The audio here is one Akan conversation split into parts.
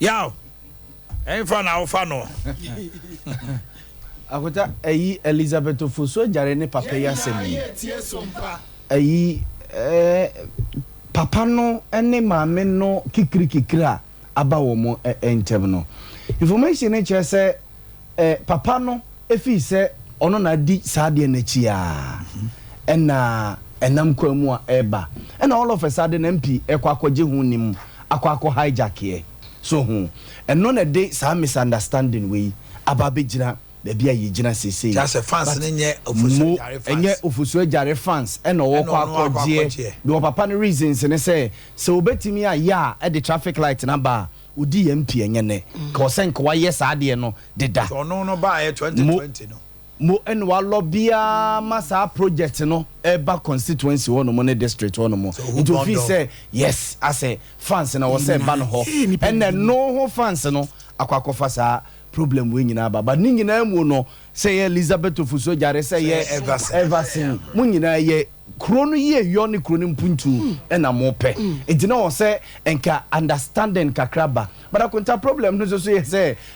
Yaw, ɛnfa na wofa no. Akota, ɛyi Elizabeth Ofosu Agyare ne papa yi asɛm yi, ɛyi papa no ne maame no kikiri kikiri a aba wɔn ntɛm no, information no kyerɛ sɛ papa no efi sɛ ɔno na di saa adeɛ n'akyi a ɛna ɛnam kwan mu a ɛreba, ɛna all of a sudden MP ɛkɔ akɔgye ho nim akɔ hijack yɛ so ho. Ɛno na ɛde saa misunderstanding wei aba abɛgyina baabi a yɛgyina seesei. Kyerɛ sɛ fans ne nyɛ Ofosu Agyare fans. Ɛnyɛ Ofosu Agyare fans ɛna ɔwɔ kɔ akɔgyeɛ deɛ. Papa no reasons ne sɛ obetumi ayɛ a ɛde traffic light n'aba a odi yɛn MP ɛnyɛ nɛ ka ɔsɛ nka wayɛ saa adeɛ no deda. Ɔno no baayɛ 2020 no. Mo ɛna walɔ biara ma saa project no ɛba constituency hɔ nom ne district hɔ nom, nti ofi sɛ yes, asɛ fans na wɔsɛ ɛba no hɔ, ɛna no ho fans no akɔ akɔfa saa problem wei nyinaa ba. But ne nyinaa mu no, sɛ yɛ Elizabeth Ofosu Agyare, sɛ yɛ Everson, mo nyinaa yɛ kuro no yie yɔ ne kuro no mpuntu ɛna mo pɛ, nti na wɔ sɛ nka understanding kakra ba. But akonta, problem no nso so yɛ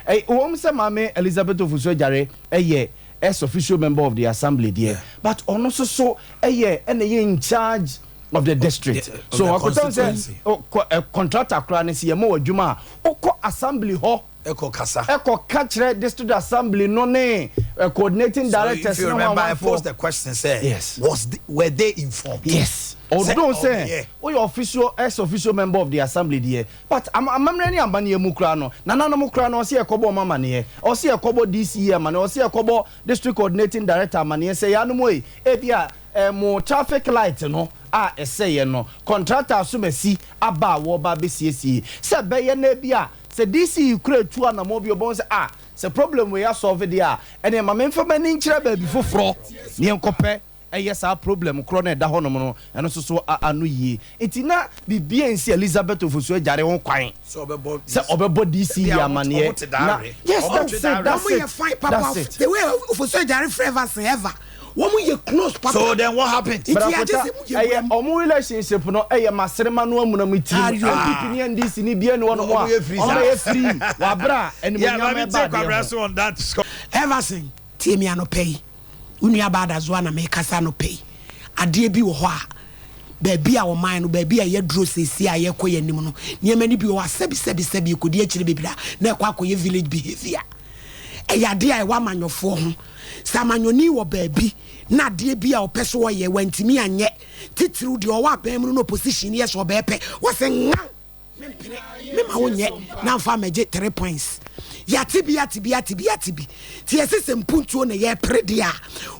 sɛ wɔn sɛ maame Elizabeth Ofosu Agyare ɛyɛ ex officio member of the assembly deɛ, but ɔno nso so ɛyɛ ɛna ɛyɛ in charge of the district. So akota sɛ contractor koraa ne si yɛ mo wɔ adwuma a ɔkɔ assembly hɔ. Ɛkɔ kasa. Ɛkɔ ka kyerɛ district assembly no ne coordinating directors. So if you remember, I posed the question say, were they informed? Yes, although sɛ woyɛ official, ex officio member of the assembly deɛ, but amammerɛ ne amaneɛ mu koraa no, nananom koraa no, ɔsɛ yɛkɔbɔ ɔmo amaneɛ, ɔsɛ yɛkɔbɔ DCE amaneɛ, ɔsɛ yɛkɔbɔ district coordinating director amaneɛ sɛ yɛanom yi ebi a mo traffic light no a ɛsɛ yɛ no, contractor asomasi aba a wɔba abɛsiesie sɛ bɛyɛ no bi a sɛ DCE kura etu anamɔ bi ɔbɛn sɛ a sɛ problem wei asɔlve deɛ a, ɛnna maame nfa m'ani nkyerɛ baabi foforɔ ne yɛn kɔpɛ ɛyɛ saa problem korɔ no ɛda hɔnom no, ɛno nso so ano yie. Nti na biribi nsi Elizabeth Ofosu Agyare ho kwan sɛ ɔbɛbɔ DCE amaneɛ na yes, that's it, that's it, that's it. The way Ofosu Agyare forever say ever, wɔn yɛ close papa. So then what happened? Nti agye sɛ mu yɛ ɛyɛ ɔmo relationship no ɛyɛ maserema no amuna mu tirim. NPP ne NDC ni bie ni wɔn mu a ɔmo yɛ free wabra ɛnumonyam ɛba adeɛ ho. Everson, tie mi anɔpɛ yi, wo nua baada zoa na mekasa anɔpɛ yi. Adeɛ bi wɔ hɔ a baabi a ɔman no, baabi a yɛduro seesie a yɛkɔ yɛn anim no, nneɛma no bi wɔ hɔ a sɛbi sɛbi sɛbi ekodi akyire bebree a na ɛkɔ akɔyɛ village behaviour. Ɛyɛ adeɛ a ɛwɔ amanyɔfoɔ ho sɛ amanyɔni wɔ baabi na adeɛ bi a ɔpɛ so ɔyɛ wantumi anyɛ, titiriw deɛ ɔwɔ abɛn mu no na opposition yɛ sɛ ɔbɛɛpɛ wɔsɛ ŋan mempene mema wo nyɛ na mfa mɛgye 3 points. Yate bi, yate bi, yate bi, yate bi. Nti yɛsɛ sɛ mpuntuo na yɛpere deɛ a,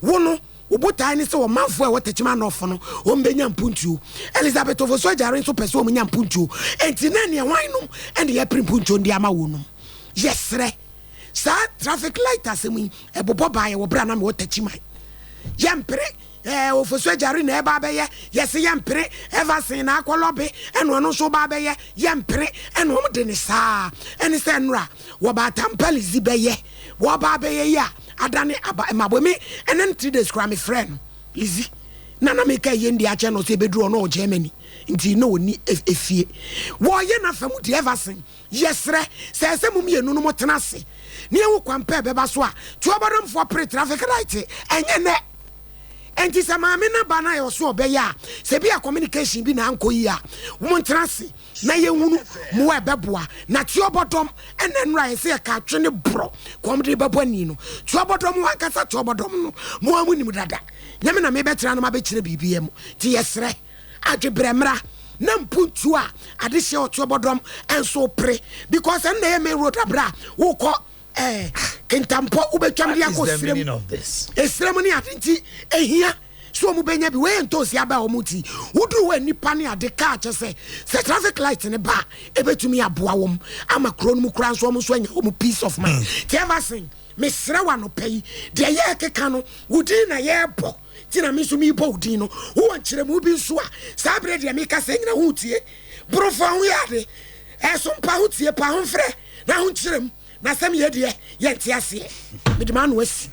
wo no wo botae ne sɛ ɔmanfoɔ a ɛwɔ Techiman North no ɔmbɛnya mpuntuo. Elizabeth Ofosu Agyare nso pɛ sɛ ɔmnya mpuntuo, enti na neɛ hwan nom ɛne yɛpere mpuntuo no de ama wo nom. Yɛserɛ saa traffic light asɛm yi ɛbobɔ baa yɛwɔ berɛ a na mewɔ Techiman. Yɛmpere Ofosu Agyare na ɛba abɛyɛ, yɛse yɛmpere. Everson na akɔlɔbe ɛna ɔno nso ba abɛyɛ, yɛmpere. Ɛna ɔmo de ne saa ɛne sɛ nnora wɔba atampalizi bɛyɛ wɔba abɛyɛ yi a adane aba mabɔ ɛne no 3 days koraa mefrɛ no Lizi na meka yɛ ndi akyɛ no sɛ ɛbɛduru ɔno ɔwɔ Germany, nti na ɔni efie wɔyɛ n'afa mu deɛ. Everson, yɛsrɛ sɛ ɛsɛ mu mmienu no mo tena ase ne ɛwo kwan pɛ bɛba so a tuabɔdɔmfoɔ pere traffic light ɛnyɛ nɛ. Nti sɛ maame no ba no a ɛwɔ so ɔbɛyɛ a, sɛ bi a communication bi na ankɔ yi a, wɔn ntena ase na yɛhunu mmoa ɛbɛboa na tuabɔdɔm. Ɛna nnura yɛ sɛ yɛka atwe ne borɔ kɔm de bɛbɔ ani no tuabɔdɔm wankasa tuabɔdɔm no mo a mo nim dada nyame na mebɛkyerɛ no mabɛkyerɛ biribiara mu. Nti yɛsrɛ adwebrɛ mmra na mpuntuo a adehyɛ ɔtuabɔdɔm ɛnso pere because ɛno na ɛyɛ main road abrɛ a wokɔ Kentampɔ wobɛtwam de akɔ sirem esirem ne ade. Nti ehia so ɔmo bɛnya bi wei ntoosi aba a ɔmo ti woduru hɔ nipa ne ade kaa kyɛ sɛ traffic light ne ba a ebɛtumi aboa wɔm ama kuro no mu kura nso ɔmo nso anya wɔn peace of mind. Ti Everson, mesrɛ wa anɔpɛ yi, deɛ yɛ keka no, wo din na yɛrebɔ ti na me nso mebɔ wo din no. Wowɔ nkyerɛmu bi nso a, saa berɛ deɛ meka sɛ nyina ho tie borɔfo ho yɛ ade ɛso mpa ho tie pa ho mfrɛ na ho nkyerɛm na sɛm yɛ deɛ yɛnte aseɛ, mede ma ano asi.